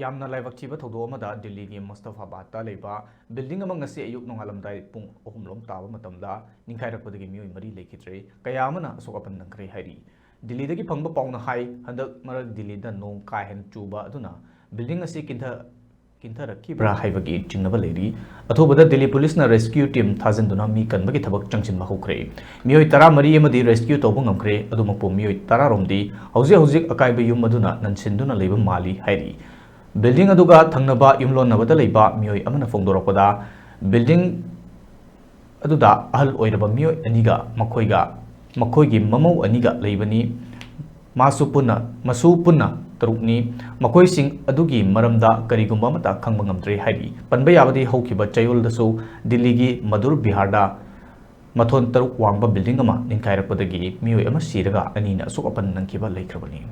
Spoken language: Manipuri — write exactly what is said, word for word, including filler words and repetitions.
ꯌꯥꯝꯅ ꯂꯥꯏꯕꯛ ꯊꯤꯕ ꯊꯧꯗꯣꯛ ꯑꯃꯗ ꯗꯤꯜꯂꯤꯒꯤ ꯃꯨꯁꯇꯐꯥꯕꯥꯗꯇ ꯂꯩꯕ building ꯑꯃ ꯉꯁꯤ ꯑꯌꯨꯛ ꯅꯣꯡꯉꯥꯜꯂꯝꯗꯥꯏ ꯄꯨꯡ ꯑꯍꯨꯝ ꯂꯣꯝ ꯇꯥꯕ ꯃꯇꯝꯗ ꯅꯤꯡꯈꯥꯏꯔꯛꯄꯗꯒꯤ ꯃꯤꯑꯣꯏ ꯃꯔꯤ ꯂꯩꯈꯤꯗ꯭ꯔꯦ, ꯀꯌꯥ ꯑꯃꯅ ꯑꯁꯣꯛ ꯑꯄꯟ ꯅꯪꯈ꯭ꯔꯦ ꯍꯥꯏꯔꯤ꯫ ꯗꯤꯜꯂꯤꯗꯒꯤ ꯐꯪꯕ ꯄꯥꯎꯅ ꯍꯥꯏ, ꯍꯟꯗꯛ ꯃꯔꯛ ꯗꯤꯜꯂꯤꯗ ꯅꯣꯡ ꯀꯥ ꯍꯦꯟꯅ ꯆꯨꯕ ꯑꯗꯨꯅ building ꯑꯁꯤ ꯀꯤꯟꯊ-, ꯀꯤꯟꯊꯔꯛꯈꯤꯕ꯭ꯔꯥ ꯍꯥꯏꯕꯒꯤ ꯆꯤꯡꯅꯕ ꯂꯩꯔꯤ꯫ ꯑꯊꯨꯕꯗ ꯗꯤꯜꯂꯤ ꯄꯨꯂꯤꯁꯅ rescue team ꯊꯥꯖꯤꯟꯗꯨꯅ ꯃꯤ ꯀꯟꯕꯒꯤ ꯊꯕꯛ ꯆꯪꯁꯤꯟꯕ ꯍꯧꯈ꯭ꯔꯦ꯫ ꯃꯤꯑꯣꯏ ꯇꯔꯥꯃꯔꯤ ꯑꯃꯗꯤ rescue ꯇꯧꯕ ꯉꯝꯈ꯭ꯔꯦ, ꯑꯗꯨꯃꯛꯄꯨ ꯃꯤꯑꯣꯏ ꯇꯔꯥꯔꯣꯝꯗꯤ ꯍꯧꯖꯤꯛ ꯍꯧꯖꯤꯛ ꯑꯀꯥꯏꯕ ꯌꯨꯝ ꯑꯗꯨꯅ ꯅꯟꯁꯤꯟꯗꯨꯅ ꯂꯩꯕ ꯃꯥꯜꯂꯤ ꯍꯥꯏꯔꯤ꯫ Building ꯑꯗꯨꯒ ꯊꯪꯅꯕ ꯌꯨꯝꯂꯣꯟꯅꯕꯗ ꯂꯩꯕ ꯃꯤꯑꯣꯏ ꯑꯃꯅ ꯐꯣꯡꯗꯣꯔꯛꯄꯗ, building ꯑꯗꯨꯗ ꯑꯍꯜ ꯑꯣꯏꯔꯕ ꯃꯤꯑꯣꯏ ꯑꯅꯤꯒ ꯃꯈꯣꯏꯒ, ꯃꯈꯣꯏꯒꯤ ꯃꯃꯧ ꯑꯅꯤꯒ ꯂꯩꯕꯅꯤ꯫ ꯃꯥꯁꯨ ꯄꯨꯟꯅ, ꯃꯁꯨ ꯄꯨꯟꯅ ꯇꯔꯨꯛꯅꯤ꯫ ꯃꯈꯣꯏꯁꯤꯡ ꯑꯗꯨꯒꯤ ꯃꯔꯝꯗ ꯀꯔꯤꯒꯨꯝꯕ ꯑꯃꯠꯇ ꯈꯪꯕ ꯉꯝꯗ꯭ꯔꯤ ꯍꯥꯏꯔꯤ꯫ ꯄꯟꯕ ꯌꯥꯕꯗꯤ ꯍꯧꯈꯤꯕ ꯆꯌꯣꯜꯗꯁꯨ ꯗꯤꯜꯂꯤꯒꯤ ꯃꯗꯨꯔ ꯕꯤꯍꯥꯔꯗ ꯃꯊꯣꯟ ꯇꯔꯨꯛ ꯋꯥꯡꯕ building ꯑꯃ ꯅꯤꯡꯈꯥꯏꯔꯛꯄꯗꯒꯤ ꯃꯤꯑꯣꯏ ꯑꯃ ꯁꯤꯔꯒ ꯑꯅꯤꯅ ꯑꯁꯣꯛ ꯑꯄꯟ ꯅꯪꯈꯤꯕ ꯂꯩꯈ꯭ꯔꯕꯅꯤ꯫